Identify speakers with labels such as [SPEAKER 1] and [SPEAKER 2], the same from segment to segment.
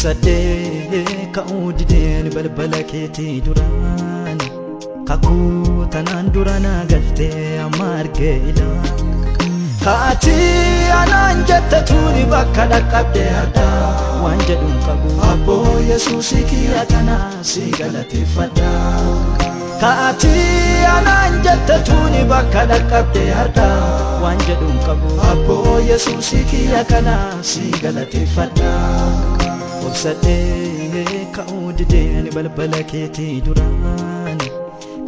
[SPEAKER 1] Obsadhee ka'uu dideen balbala keetii duraan kakuu tanaan dura naa galtee amma argee ilaal. Kaati anaan jette tuuni bakka dhaqqabde har'a waan jedhuun qabu abboo Yesuusii kiyya kana si galateeffadha. Kaati anaan jette tuuni bakka dhaqqabde har'a waan jedhuun qabu abboo Yesuusii kiyya kana si galateeffadha. Obsadhee ka'uu dideen balbala keetii duraan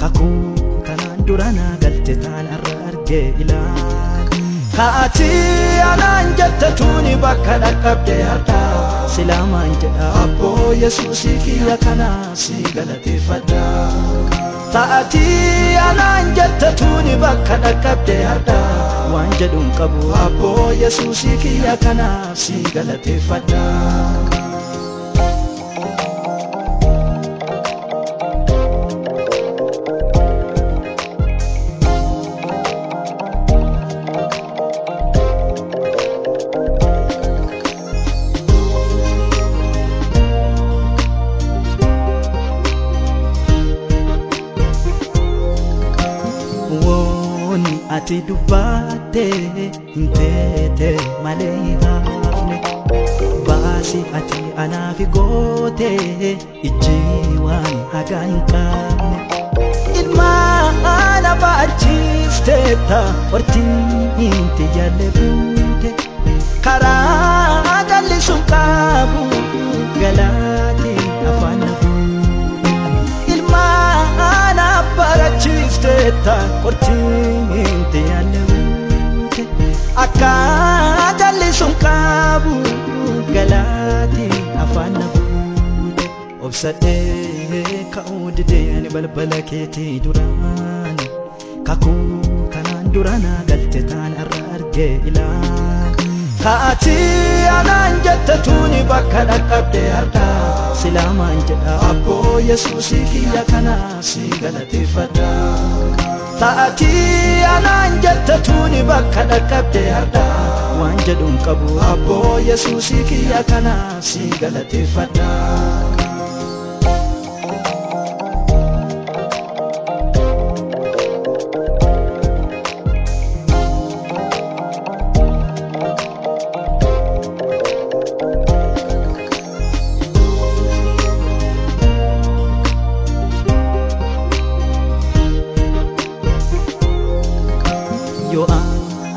[SPEAKER 1] kakuu tanaan dura naa galte taan har'a argee ilaal. Kaati anaan jette tuuni bakka dhaqqabde har'a silaamaan jedha abboo Yesuusii kiyya kana si galateeffadha. Taati anaan jette tuuni bakka dhaqqabde har'a waan jedhuun qabu abboo Yesuusii kiyya kana si galateeffadha. Wooni ati dubbatte hin teete malee hin hafne baasi ati anaaf goote ijji waan hagaa hin qabne ilmaan abaachiifteetta hortiin tiyyalle buute karaa jallisuun qabu galaatiin afaan na fuute ilmaan abbarachiifteetta hortiin tiyyalle buute akka jallisuun qabu galaatiin afaan na fuute. Obsadhee ka'uu dideen balbala keetii duraan kakuu tanaan dura naa galte taan har'a argee ilaal. Kaati anaan jette tuuni bakka dhaqqabde har'a silaamaan jedha abboo Yesuusii kiyya kana si galateeffadha. Taati anaan jette tuuni bakka dhaqqabde har'a waan jedhuun qabu abboo Yesuusii kiyya kana si galateeffadha. Yoo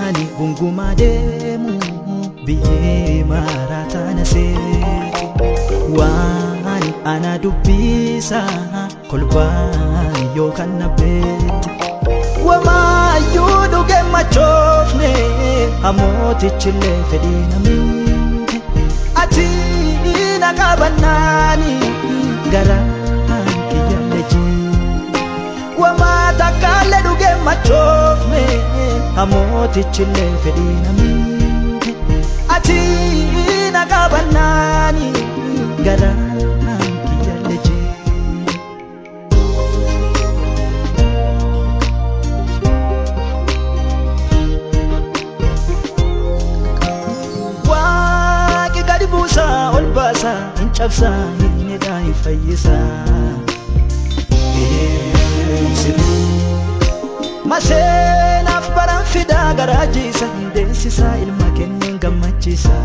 [SPEAKER 1] ani gungumaa deemu biyyee maraataa na seeti waan ana dubbisa kolbaan yookaan na beeti wamaayyuu dhuge machoofne hamootichillee fedhii na miite ati na qabannaani garaan kiyyallee jiite wamaa takkaalee dhuge machoofne hamootichillee fedhii na miite ati na qabannaani garaan kiyyallee jiite. Waaqi gadi buusaa ol baasaa hin cabsaa hin hidhaa hin fayyisaa. Maseenaaf baran fidaa garaajiisa hin deessisaa ilma kenneen gammachiisa.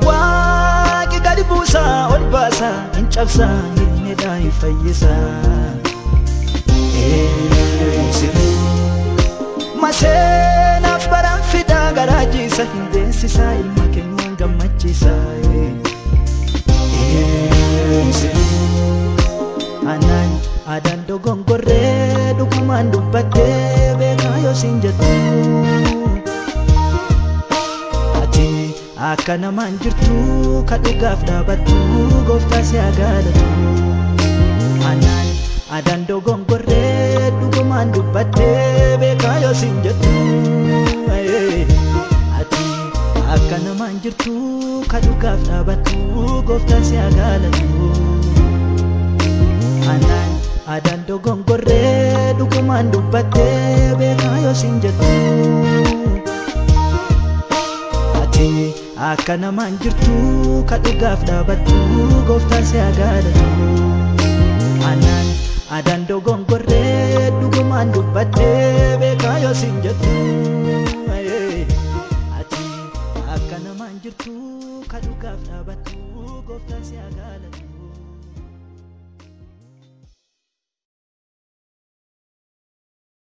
[SPEAKER 1] Waaqi gadi buusaa ol baasaa hin cabsaa hin hidhaa hin fayyisaa. Maseenaaf baran fidaa garaajiisa hin deessisaa ilma kenneen gammachiisa. Anaan aadaan dogongorree dhugumaan dubbattee beekaa yoo siin jettu ati akka namaan jirtu ka dhugaaf dhaabattu gooftaa si haa galatu. Anaan aadaan dogongorree dhugumaan dubbattee beekaa yoo siin jettu ati akka namaan jirtu ka dhugaaf dhaabattu gooftaa si haa galatu. Anaan aadaan dogongorree dhugumaan dubbattee beekaa yoo siin jettu Ati akka namaan jirtu ka dhugaaf dhaabattu gooftaan si haa galatu. Anaan adaan dogongorree dhugumaan dubbadhee beekaa yoo siin jettu. Ati akka namaan jirtu ka dhugaaf dhaabattu gooftaan si haa galatu.